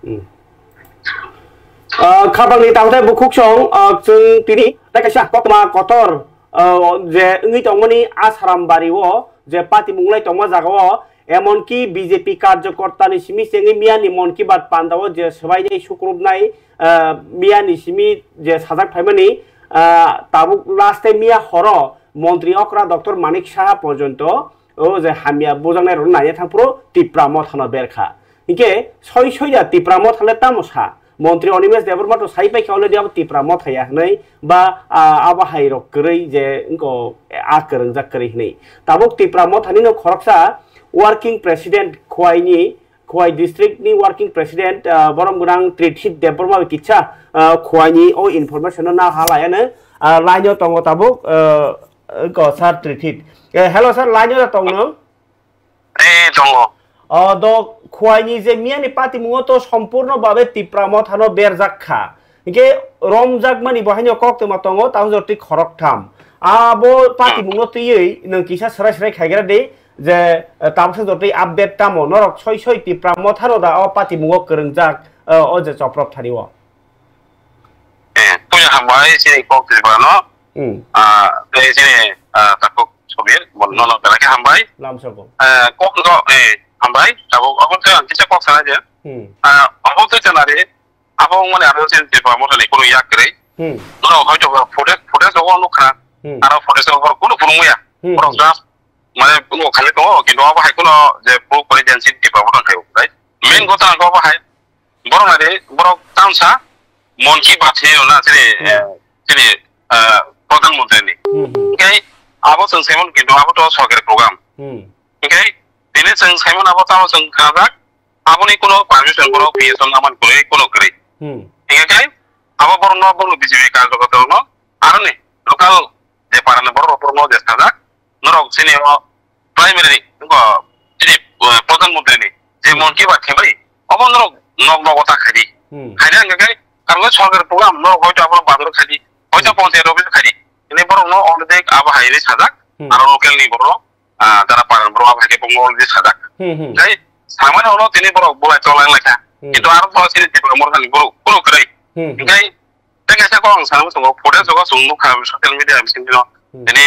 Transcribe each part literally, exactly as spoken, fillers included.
Hmm. Ah, khapangni tangthai bukhuk song, ah, chwng tini tei kaisa koktwma kotor, ah, je wngwi tongmani Asaram bari o je patimung lai tongma jaga o, emonki B J P karjokorta ni simi chengwi miyani Mon Ki Baat panda o je swbainai sukrubnai, ah, miyani simi je sajak phaimani, ah, tabuk last e miya horo montri okra Doctor Manik Saha porjonto o je hamya bujaknai rok naina thang phuru Tipra Mothano berkha. Hinkhe soi soi da Tipra Motha le tamo sa? Montri Animesh Debbarma to sai paikha already abo Tipra Motha ya hwnwi ba, ah, abo hai rok kwrwi je wngko a kwrwngjak kwrwi hwnwi. Tabuk Tipra Mothani no khoroksa working president Khwaini, Khwai district ni working president, ah, borom gwnang Trithit Debbarma bai kitsa, ah, Khwaini o information no na halayano, ah, line o tongo tabuk, ah, ko sir Trithit. Eh, hello sir, line o tongo. Eh, tongo. O, do Khwaini je miyani patimungo to sompurno babe Tipra Mothano berjak kha. Hinkhe romjakmani bo haino koktwma tongo, tamo jotoi khoroktham. Abo patimungo twiwi nwng kisa srai srai khaigra di je, eh, tabuksa jotoi update tamo norok soi soi Tipra Mothano da o patimungo kwrwngjak, eh, o je choprok thani o. Eh, puya hambai chini kok Tripura no. Hmm. Ah, tei chini, ah, takuk Sobir, bon, hmm, nono belai khe hambai. Lamsogo. Eh, kok no, eh, hambai, abo, abo tei ang kisa kok sana je. Hmm. Ah, abo tei chana re, abo mane aro chini Tripura Motha ni kunu yak kwrwi. Hmm. Norok hoito ba footage, footage rogo nukha. Hmm. Aro footage rogo kunu phunukmaya. Hmm, borok hmm, just mane bo khali tongo, kintu abo hai kuno je proof kwrwi je chini Tripura Motha khaio, right? Main, hmm, gotha ang abo hai, borok nai de, borok tamsa Mon Ki Baat hinwi rwna chini, hmm, eh, chini, eh, Pradhan Mantri ni. Hmm, hmm. Hinkhe abo chwng saimano kintu abo to sorkari program. Hmm. Hinkhe tini chwng saimano abo tamo chwng khnajak, aboni kuno permission borok P S O naman kwrwi kuno kwrwi. Hmm. Hinkhe abo borokno, borokno B J P karjokorta rokno aroni local je parani borok rok borokno je sajak, norok chini o primary ni, wngkha chini, eh, Pradhan Mantri ni je, hmm, Mon Ki Baat khe bai, obo norok nok nogo ta khai di. Hmm. Khai di hwnkhe kai, karon khe sorkar program norok hoito abono bazar khai di, hoito, hmm, panchayat office khai di. Ini borok no already abo hai ri sajak, hmm, aro local ni borok, ah, jara paran borok abo hai khe borok no already sajak. Hmm, hmm. Kai samani ono tini borok bulai tolai lai kha. Hmm. Kintu aro to chini Tipra Motha ni borok kuno kwrwi. Hmm, hmm. Kai tei kaisa kok ang sana muchungo, footage rogo chwng nukha social media bisingtwi no. Hmm. Tini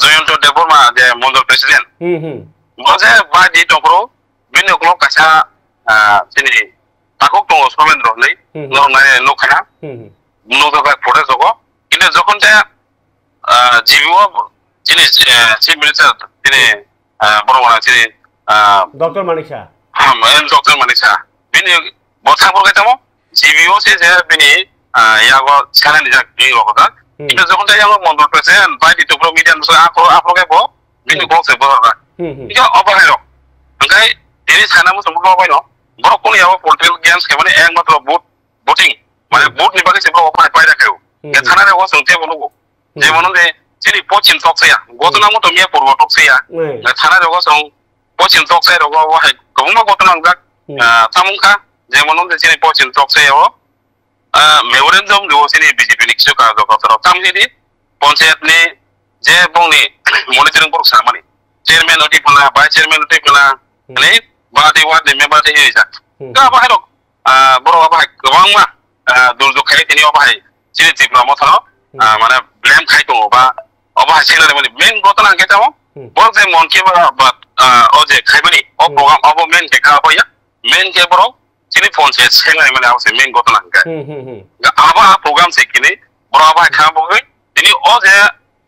Jayanta Debbarma je mondol president. Hmm, hmm. Bo je bai di tongphuru, bini ukulok kaisa, ah, chini takhuk tongo Somendro hinwi, hmm, hmm, norok nai nukha na. Hmm, hmm. Nukjak bai footage rogo. Kintu jokhon je, ah, G B o chini, eh, chief minister chini, ah, borok wana chini, ah, Doctor Manik Saha. Hmm, eh, Doctor Manik Saha. Bini bo thangphuru khe tamo, G B o se je bini, ah, yago sanani jak bini rok da. Hmm. Kintu jokhon tei yago mondol president bai di tubro media no sa aphro, aphro khe bo bini, hmm, kok se bo da. Hmm, hmm. Kintu obo hai rok. Hwnkhe tini sana muchung bo bai no. Borok kunu yago political games khe mani ekmatro vote, voting. Mane, hmm, vote ni bagwi se borok obo hai pai da khe. Hmm. Khe thana rego chwng tebo nugo. Hmm. Jemon wngkhe chini pochim tok saya. Gotona, hmm, moto miya purbo tok saya. Hmm. Khe thana rego chwng pochim tok saya rego obo hai kwbangma gotona wngjak. Hmm. Ah, tamo wngkha jemon wngkhe chini pochim tok saya o. Ah, memorandum rw chini B J P ni kisu karjokorta rok. Tamni di panchayat ni je bongni monitoring borok samani. Chairman oti phana, vice chairman oti phana, hmm, ni badi ward ni member de rijak. Hmm. Ka bahai rok, ah, borok bahai kwbangma, ah, durjok khai tini o bahai chini Tripura Motha no, hmm, ah, mane blame khai tongo ba o bahai sengna mani main gotona hwnkhe tamo. Hmm. Borok je Mon Ki Baat, ah, o je khaimani o, hmm, program abo main khe kha ya. Main khe borok chini phone se sengnai mani abo se main gotona hwnkhe. Hmm, hmm, hmm. Ga abo a program se kini borok abo hai, hmm, kha bo tini o je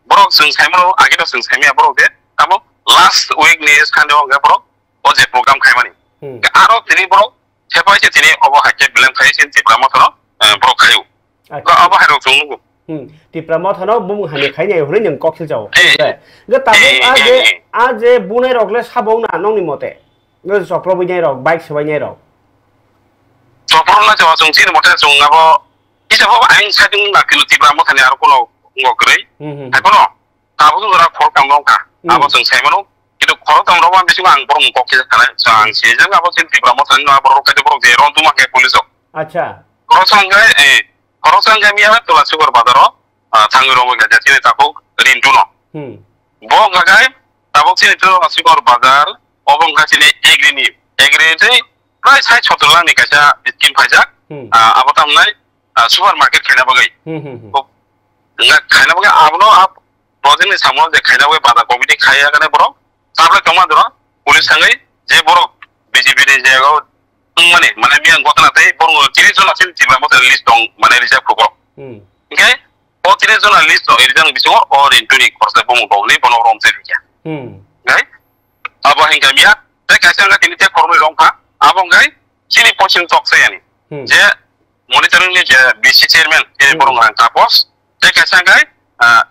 borok chwng saimano age to chwng saimaya borok je abo last week ni sande o hwnkhe borok o je program khaimani. Hmm. Ga aro tini borok thepai se tini obo hai khe blame khai se Tipra Motha no, eh, borok khaio. Acha. Ga abo hai rok chwng nugo. Hmm. Tipra Motha no bumung hamya khainai hwnwi nwng kok silchao. Eh. Ga tabuk, eh, a je, eh, eh, a je bunai rok le sabo wngna nongni mote? Nw chopro bwinai rok, bike swbainai rok. Chopro na chwng chini mote chwng abo kisa bo ang side wng na kilo Tipra Motha ni aro kono ngo kwrwi. Hmm, hmm, hmm. Hai kono tabuk jora khoroktham wng kha. Hmm. Abo chwng sai mano. Kintu khoroktham rok ang bisingo ang borok kok kisa sanai. So ang, hmm, sijak abo chini Tipra Motha ni abo rok kaisa borok je ron tuma khe police rok. Acha. Khoroksa hwnkhe, eh, khoroksa hwnkhe miya Tula Sugor bazar o, ah, thangwi romwi kha chini takhuk Rintu no. Hmm. Bo hwnkha khe tabuk chini Tula Sugor bazar obo wngkha chini agri ni, agri tei prai sait sottor lakh ni kaisa scheme phaijak. Hmm. Ah, abo tamnai, ah, supermarket khaina bagwi. Hmm, hmm, hmm. Kok-, nga khaina bagwi abono a project ni samung je khaina bagwi bazar committee khaiya gane borok. Tablet tongma doro, police thangwi je borok B J P ni je go wngmani, mane miyang gotna tei borok tris jon asin Tipra Motha list tong, mane rijak kho borok. Hmm. Hingke o tris jon list tong, rijak bisingo o Rintu ni khoroksa bumung tongni bono romse rikya. Hmm. Hingke abo hingke miya, tei kaisa hingke tini tei khoroknwi rong kha, abo hingke chini pochim tok se yani. Hmm. Je monitoring ni je B C chairman, tini Hmm. borok rang tapos, tei kaisa hingke, ah,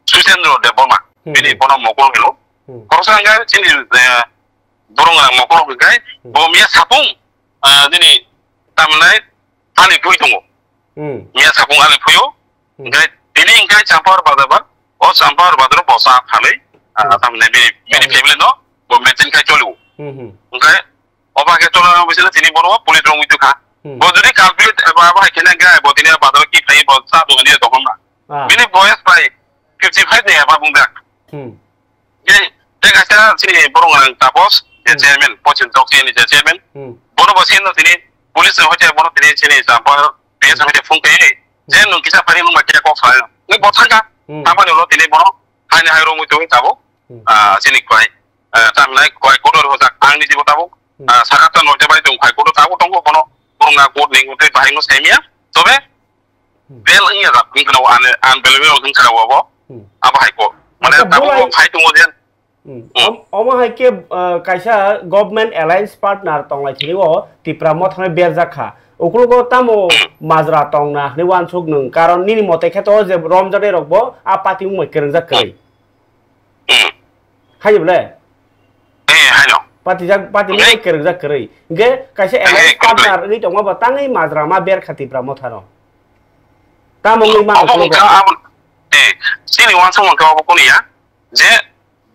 Susendro Debbarma, Hmm. bini bono mokol hino. Hmm. Khoroksa hingke chini, eh, borok rang mokol hingke, Hmm. bo miya sapung, ah, nini tamnai ali phui tongo. Hmm. Miya sapung ali phuyo. Hmm. Hingke tini hingke Champar bazar ba, o Champar bazar bo sa phalwi, ah, Hmm. tamni bini, bini Hmm. family no bo maintain khai choliwo. Hmm, hmm. Hingke oba ke chola bisina tini bono police rong itu kha. Hmm. Bo jodi culprit eba aba hai kene ga bo tini bazar ki khai bo sa do ni to honna. Ah. Bini boyas bai fifty five ni eba bungjak. Hmm. Je, je kaisa chini borok ang tapos, je Hmm. chairman, pochim tok chini je chairman. Hmm. Bono bo sino tini police no hoite bono tini chini Champar P S no hoite phone kaiye. Je Hmm. nung kisa phari nung ma kya kok sa. Ngi bo thangka. Hmm. Thangmani ulo tini bono haini hai rong muitu tabo. Hmm. Ah, chini kwai. Ah, tamnai kwai kotor hojak ang ni jibo tabo. Hmm. Ah, sakata noite bai tong khai kotor tabo tongo bono. Bono na court ni utai bahai no saimia. Tobe Hmm. Bel wngya jak wngkha o, ane, an bel wngya wngkha o abo. Hmm. Abo hai ko. Mane Acha, abo bo bulai phai tongo je. Hmm. Hmm. Om-, omo hai khe, uh, kaisa government alliance partner tonglai thini o Tipra Motha no berjak kha. Ukulugo tamo Hmm. majra tongna hwnwi uansuk nwng. Karon nini mote khe to je romjaknai rok bo a party wngmai kwrwngjak kwrwi. Hmm. Hai bole? Eh, haino. Party jak, party Ngai. Ni kwrwngjak kwrwi. Hingke kaisa Eh, alliance eh, kwrwi. Partner wngwi tongma bo tangwi majra ma ber kha Tipra Motha no. Tamo wngwi mano Obo khe wngkha abo, eh, chini uansuk wngkha obo kunu ya, je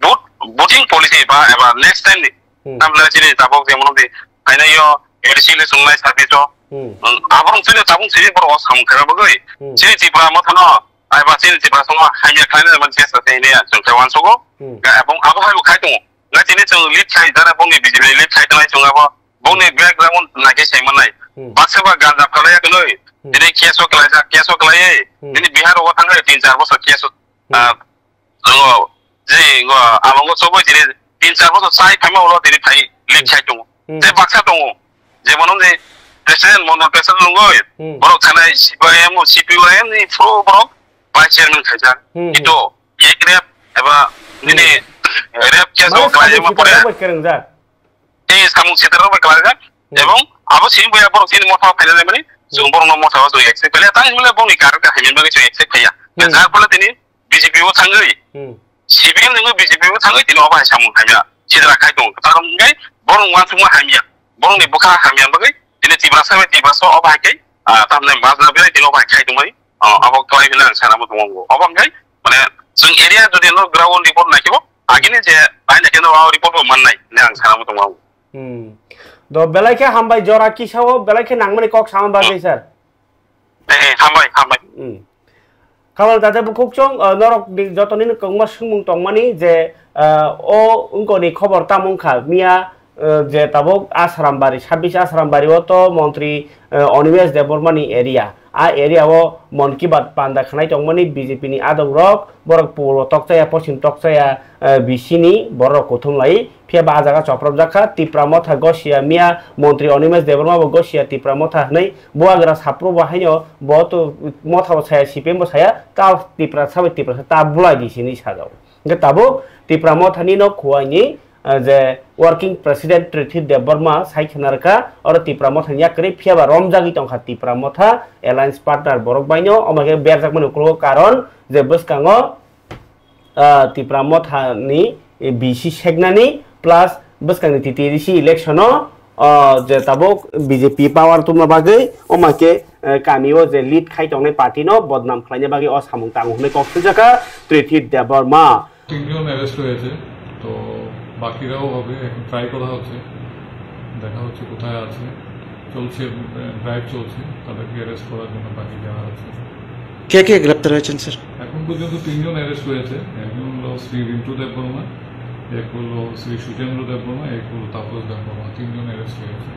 vote, voting policy ba eba next time ni, Hmm. tamle chini tabok jemon di, haino yo A D C le sunglai service o, Hmm. um, abo rong chini tabung chini borok o samung khe bagwi, Hmm. chini Tipra Motha no, ai ba chini Tipra songma hamya khlaina man chesta tei ne chwng khe uansugo, Hmm. ga abo, abo hai bo khai tongo, ga chini chwng lead khai jara bongni B J P lead khai tongnai chwng abo, bongni background naikhe sai manai, Hmm. baksa ba ganja phalai ya kwnoi, Hmm. tini keso khlaijak, keso khlaiwi, Hmm. tini Bihar o thangkhe tin char bosor keso, Hmm. ah, Ngo, je, ngo, abo ngo sobo tini tin char bosor chai phaima ulo tini phai lip Hmm. chai tongo. Hmm. Tei baksa tongo. Jemon wngkhe president, mondol president wngwi, Hmm. borok thanai C P I M, C P I M ni phuru borok vice chairman khaijak. Hmm, hmm. Ito, ek rep, eba, Hmm. nini rep case Mane o khlai samung ma pore. Sitara bai kwrwngjak. Tei samung sitara bai kwlaijak. Hmm. Ebong abo sini boya borok sini motha phaina lemani, Hmm. chwng borokno motha o chwng accept khlaiya. Tang himle bongni karon kha himni bagwi chwng accept khlaiya. Hmm. Jar phole tini B J P o thangwi, Hmm. C P M ni B J P o thangwi tini obo hai samung hamya. Sidra khai tongo. Karon hwnkhe borok uansukma hamya. Borokni bwkha hamya bagwi tini Tiprasa bai Tiprasa obo hai khe, ah, tamni majra belai tini obo hai khai tongmani. Oh, abo kwlai hwnwi ang sana bo tongo. Obo hwnkhe, mane, chwng area jodi no ground report naikhe bo, agini je bai naikhe no report bo mannai hwnwi ang sana bo tongo. Hmm. Do belai khe hambai jora kisa o belai khe nangmani kok sama bagwi, Hmm. Sir. Eh, eh, hambai, hambai. Hmm. Khabal tate bukhuk chwng, uh, norok ni joto nini kwbangma swngmung tongmani je, uh, o wngkoni khobor tamo wngkha miya, uh, je tabuk Asrambari, sabbish Asrambari o to montri, uh, Animesh Debbarma ni area. A area o Mon Ki Baat panda khnai tongmani B J P ni adong rok, borok puro tokchaya, pochim tokchaya, uh, B C ni borok kuthum lai. Phiya ba a jaga chopropjak kha, Tipra Motha Gosia miya montri Animesh Debbarma bo Gosia Tipra Motha hwnwi bubagra saphuru bo haino bo to Motha bo saya, C P M bo saya, ta Tipra sabai Tipra sa ta bulai di sini sajao. Hingke tabuk Tipra Motha ni no khuaini, eh, je working president Trithi Debbarma sai khna rwkha, oro Tipra Motha ni yakrwi phiya ba romjagwi tongkha Tipra Motha alliance partner borok baino, omo khe berjakmani ukologo karon je bwskango ah, Tipra Motha ni, eh, B C seknani plus bwskangni T T A D C election o, ah, je tabuk B J P power tubuna bagwi, omo khe, eh, kami o je lead khai tongnai party no bodnam khlaina bagwi o samung tango hwnwi kok swijak kha Trithi Debbarma. তিনজন অ্যারেস্ট হয়েছে, তো বাকিরাও হবে, এখন ট্রাই করা হচ্ছে, দেখা হচ্ছে কোথায় আছে। চলছে, ড্রাইভ চলছে, তাদেরকে অ্যারেস্ট করার জন্য বাকি যারা আছে। কে কে গ্রেপ্তার হয়েছেন, স্যার? এখন পর্যন্ত তিনজন অ্যারেস্ট হয়েছে, একজন হলো শ্রী রিন্টু দেববর্মা, এক হলো শ্রী সুচেন্দ্র দেববর্মা, এক হলো তাপস দেববর্মা, তিনজন অ্যারেস্ট হয়েছে।